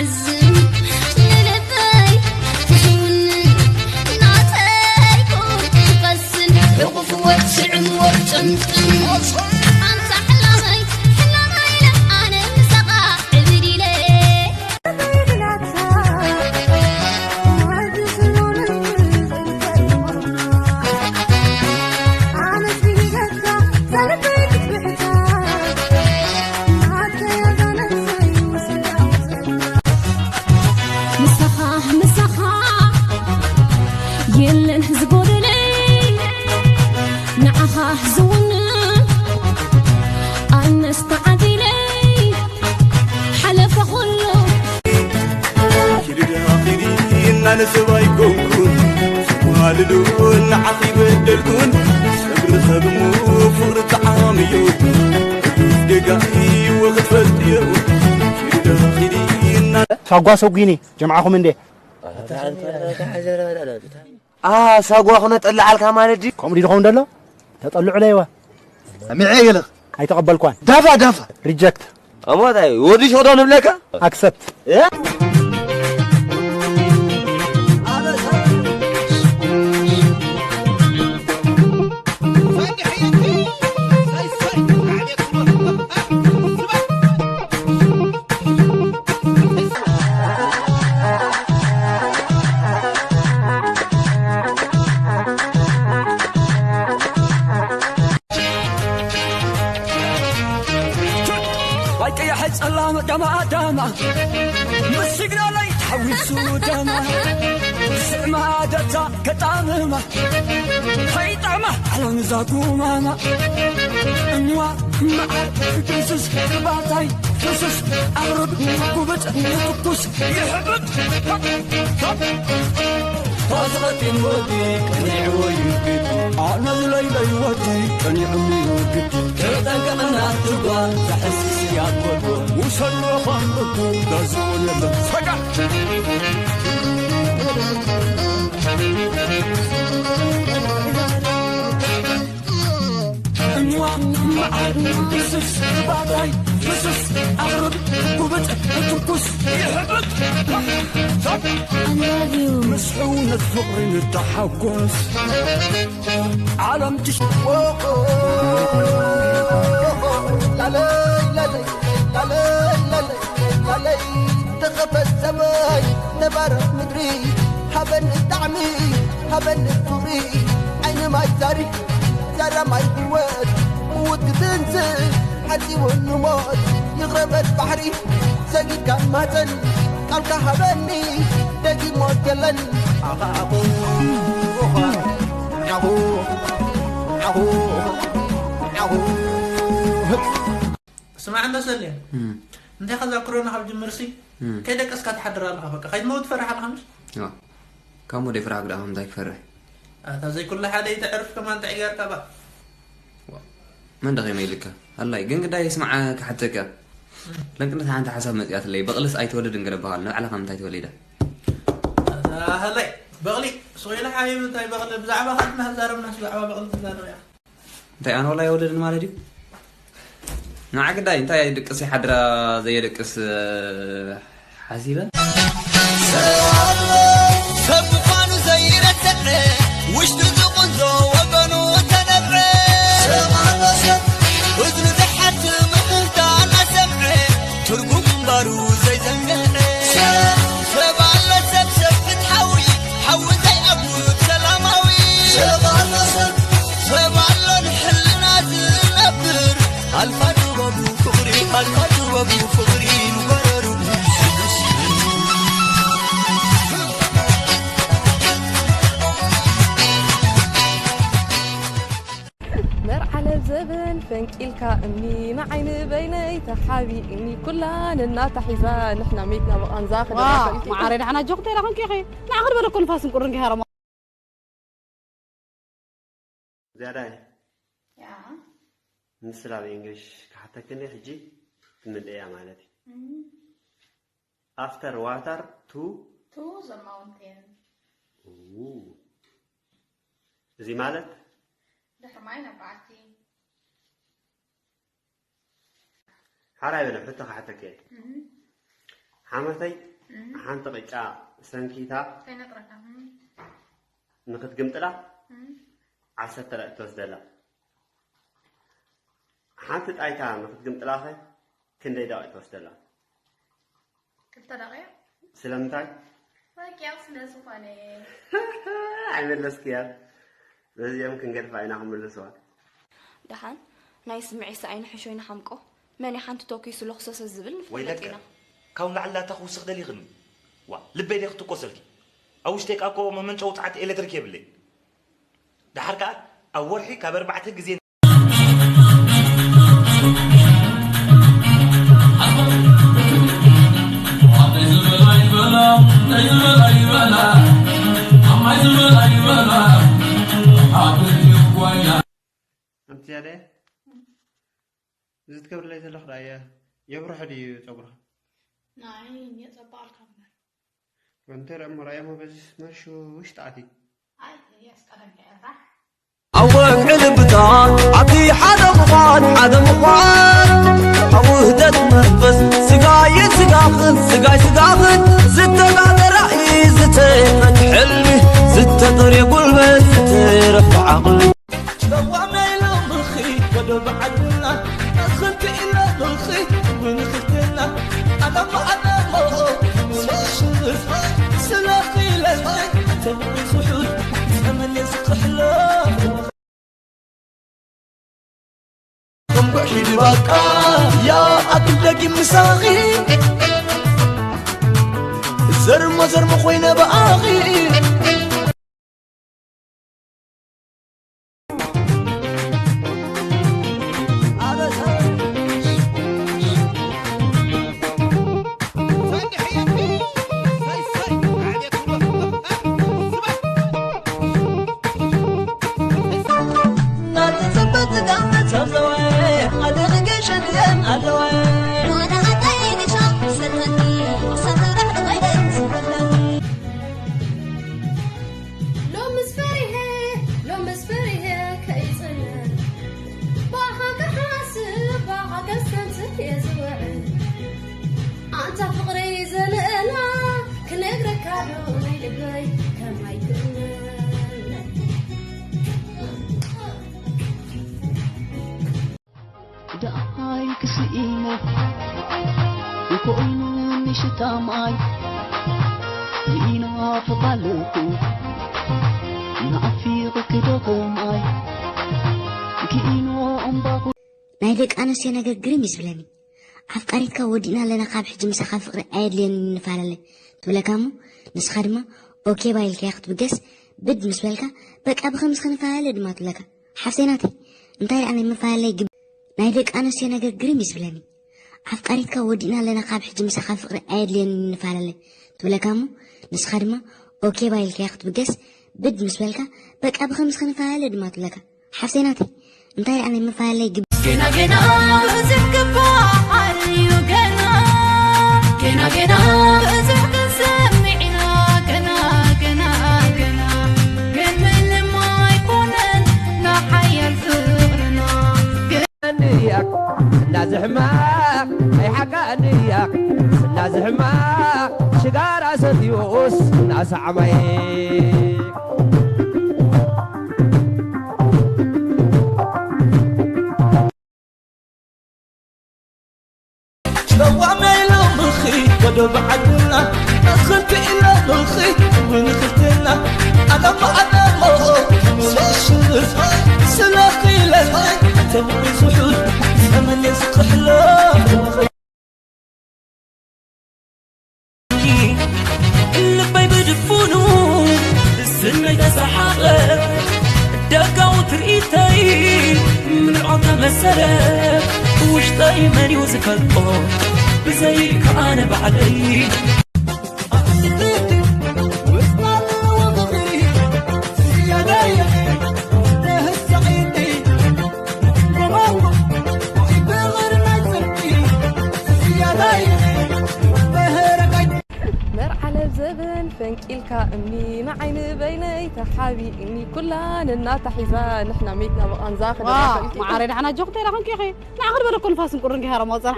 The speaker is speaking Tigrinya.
ዕዝም ንልበይ ትሕውንን ናተይ ኩን ትቐስን ዕቑፍወት ስዕምወት ጨምጥም ኣንታ ሕላመይ ሕላመይ ኢለ ኣነ ምሳኻ ዕብድ ኢለ ምሳኻ ምሳኻ የለን ዝጎደለይ ንዓኻ ዝውንን ኣነስ ተዓዲለይ ሓለፈ ኩሉ ኪዲ ኪዲ እናነሰብ ኣይኮንኩን ሰጓልዶ ንዓኺ በደልኩን ሰብ ንሰብሙ ፍቕሪ ጣዕም እዩ ጌጋ እዩ ክትፈልጥዮ ኪዲ ኪዲ እና ሳጓ ሰጒኒ ጀምዓኹም እንዴ ኣ ሳጓ ክነጠልዓልካ ማለት ድዩ? ከምኡ ድዩ ዝኸውን ዘሎ? ተጠልዑለይዋ ሚዐ ገለኽ ኣይተቐበልኳን። ዳፋ ዳፋ ሪጀክት ኣሞታይ ወዲ ሸዶ ንብለካ ኣክሰፕት ዋይ ቀያሕ ጸላም ደማ ደማ ምስ ሲግናለይ ተሓዊሱ ደማ ስዕማ ደታ ከጣምማ ከይጣዕማ ዓለም እዛ ጉማማ እዋ መዓር ፍስስ ባታይ ፍስስ ኣቕርብ ጉብጥ ትኩስ ይሕብጥ ታዝቐጢን ወዲ ቀኒዕዎ ይግድ ኣነ ዝለይለይ ወዲ ቀኒዑኒ ይግድ ተጠንቀቕና ትጓል ዘሕስስ ያጎዶ ውሰዶ ኻንበቱ ዳዝውን የለን ሰጋ እዋ መዓር ፍስስ ባታይ ፍስስ ኣቕርብ ጉብጥ ትኩስ ይሕብጥ ምስ ሕውነት ፍቕሪ ንተሓጎስ ዓለም ትሽ ላለይ ላለይ ላለይ ላለይ ላለይ ተኸፈት ሰማይ ነባር ምድሪ ሃበኒ ጣዕሚ ሃበኒ ፍቕሪ ዓይኒ ማይ ዛሪ ዛራ ማይ ህይወት ምውት ክትንስእ ሓፂቡ ንሞት ይቕረበት ባሕሪ ሰጊድካ ማፀን ቃልካ ሃበኒ ደጊም ሞት የለን ዓኹ ዓኹ ዓኹ ዓኹ ስማዕ እንዶ ሰሌ እንታይ ከዛ ክሮና ካብ ጅምርሲ ከይደቀስካ ትሓድር ኣለኻ በቃ ከይትመውት ትፈርሕ ኣለኻ ምሽ ካብ ሞደይ ፍራሕ ግዳ ከምንታይ ክፈርሕ ኣታ ዘይኩሉ ሓደ ይተዕርፍ ከማን ተዕያርካ ባ መን ደኸመ ኢልካ ኣላይ ግን ግዳይ ስማዕ ክሓተካ ለንቅነት ሓንቲ ሓሳብ መፅያትለይ በቕልስ ኣይተወልድን ገለ በሃል ንባዕልኻ ምንታይ ተወሊዳ ኣታ ሃላይ በቕሊ ሱቕ ኢለ ሓቢቢ እንታይ በቕሊ ብዛዕባ ካልትና ህዛረብናስ ብዛዕባ በቕሊ ትዛረብ እያ እንታይ ኣነ ወላ የወለድን ማለት እዩ ንዓ ግዳይ እንታይ ድቅስ ይሓድራ ዘየደቅስ ሓሲበ ሰብ ምዃኑ ዘይረስዕ ውሽጡ ዝቑንዞ ወገኑ ተነብዐ ሰብ ኣሎ ሰብ እዝኑ ዘይሓትም እምንታ እናሰምዐ ትርጉም እምባሩ ዘይዘንግዐ ሰብ ኣሎ ሰብ ሰብ ፍትሓዊ ሓዊ ዘይኣጉድ ሰላማዊ ሰብ ኣሎ ሰብ ሰብ ኣሎ ንሕልና ዝነብር ኣልፋ ጥበቡ ፍቕሪ ኣልፋ ጥበቡ ፍቕሪ ንበረሩ መርዓ ለዘበን ፈንቂልካ እምኒ ንዓይኒ በይነይ ተሓቢእኒ ኩላ ነናታ ሒዛ ንሕና ሜትና ብቓንዛ ክደና ፈልኪ ማዓረይ ደሓና ጆክ እንታይ ደኣ ኮንኪ ኢኺ ንዓ ክንበለኮ ንፋስን ቁርን ገሃረሞ ዝያዳይ ንስላ ብእንግሊሽ ክሓተክኒ ሕጂ ክንደያ ማለት እዩ after water to to the mountain እዚ ማለት ድሕሪ ማይ ናብ በዓቲ ሓራይ በለ ሕቶ ክሓተክ እየ ዓመተይ እም። ሓንቲ ቅጫ ሰንኪታ ከይነጥረካ፣ እም። ንክትግምጥላ እም። ዓሰርተ ደቂቅ ትወስደላ። ሓንቲ ጣይታ ንክትግምጥላኸ ክንደይ ደቂቅ ትወስደላ? ክልተ ደቂቅ። ስለምንታይ? ወቂያ ስለ ዝኾነ። ኣይመለስክያን። በዚኦም ክንገድፋ ኢና ክምልስዋ። ደሓን ናይ ስምዒ ሰኣይ ንሕሾ ይንሓምቆ። መን እዩ ሓንቲ ተኪሱ ለኽሰሰ ዝብል ንፈልጥ ወይለከ፣ ኢና። ካብ ንላዕሊ ላታ ክውስኽ ደሊኽኒ። ዋ፣ ልበይ ደይ ክትኮሰልኪ። ኣብ ውሽጠይ ከኣ እኮ መመንጨዊ ጸዓት ኤሌክትሪክ የብለይ። ደሓር ከኣ ኣብ ወርሒ ካብ ኣርባዕተ ግዜ ኣንቲ ያለ እዚ ትገብርለይ ዘለኹ ደኣ የብርሖ ድዩ ጸጉርኻ? ናይ የጸባልካ እምበር። እንተ ደኣ እሞ ርኣዮሞ በዚ መርሹ ውሽጢ ኣትዩ። ኣይ የስቀረኛ እራ። ኣብ ወግዒ ልብታት ኣብቲ ሓደ ምዃን፣ ሓደ ምዃን ኣብ ውህደት መንፈስ ስጋይ ስጋኽን ስጋይ ስጋኽን ዝተጋገ ራእይ ዝተመት ሕልሚ ዝተጠርየ ጉልበት ዝተረፈ ዓቕሊ። ጨዋመ ኢሎምኺ ወደ በዓልና፣ ኣኽንቲ ኢሎምኺ እውን ኽልቴና፣ ኣዳሞ ኣዳሞ፣ ስለ ኽኢለኒ፣ ተውዒ ስሑል፣ ዘመን የዝክሕሎ። እምብሕ ሒዱ በቃ፣ ያ ኣክል ደጊም ምሳኺ፣ ዘርሞ ዘርሞ ኾይነ ብኣኺ። ሎምስ ፈሪሀ፣ ሎምስ ፈሪሀ ከይጽንዕ፣ ብሃገር ሓስብ፣ ብሃገር ስተንትን እየ ዝውዕል። ኣንታ ፍቕረይ ዘልእላ፣ ክነግረካ ዶ ናይ ልበይ ከማይ ክእመን? ደኣይ ክስኢኖ እንኮይኑ ንሽታ ማይ ይናፍቕ ኣለኹ ናፊቕ ክደኸማይ ክኢኖ እምባኹ። ናይ ደቂ ኣንስትዮ ነገር ግርም እዩ ዝብለኒ። ኣፍቃሪትካ ወዲእና ኣለና፣ ካብ ሕጂ ምሳኻ ፍቕሪ ኣየድልየንን ንፈላለ ትብለካ እሞ ንስኻ ድማ ኦኬ ባይልካያ ክትብገስ ብድ ምስ በልካ በቃ ብኸምዚ ክንፈላለ ድማ ትብለካ። ሓፍተይ ናተይ እንታይ ደኣ ናይ ምፈላለይ ግብ ናይ ደቂ ኣንስትዮ ነገር ግርም እዩ ዝብለኒ። ኣፍቃሪትካ ወዲእና ኣለና፣ ካብ ሕጂ ምሳኻ ፍቕሪ ኣየድልየንን ንፈላለ ትብለካ እሞ ንስኻ ድማ ኦኬ ባይልካያ ክትብገስ ብድ ምስ በልካ በቃ ብኸምዚ ክንፈላለ ድማ ትብለካ። ሓፍተይ ናተይ እንታይ ደኣ ናይ ምፈላለይ ግብ ገና ገና ብዙሕ ክበሃል እዩ ገና፣ ገና ገና ብዙሕ ክንሰምዕ ኢና ገና፣ ገና፣ ገና። ግን ምንም ኣይኮነን ንሓያል ፍቕርና። ንያክ እናዚ ሕማቕ ናይ ሓቃ ንያክ እናዚ ሕማቕ ሽጋራ ሰትዮስ እናሰዓማይ። ጨዋመ ኢሎምኺ ወደ በዓልና፣ ኣኽልቲ ኢሎምኺ እውን ኽልቴና። ኣዳሞ ኣዳሞ፣ ስለ ኽኢለኒ፣ ተውዒ ስሑል፣ ዘመን የዝክሕሎ። ልበይ ብድፉኑ ስነይ ተሰሓቐ፣ ደጋዊ ትርኢተይ ምንዖ ተመሰለ። ውሽጠይ መን እዩ ዝፈልጦ ብዘይካ ኣነ ባዕለይ? መርዓ ለብዘበን ፈንቂልካ እምኒ ንዓይኒ በይነይ ተሓቢእኒ ኩላ ነናታ ሒዛ ንሕና ሜትና ብቓንዛ ዋ፣ ክደና ፈንቂል። መዓረይ ደሓና ጆኽተይ ደኣ ኮንኪ ኢኺ። ንዓ ክንበለ እኮ ንፋስን ቁርን ገይራ መቑጸራ።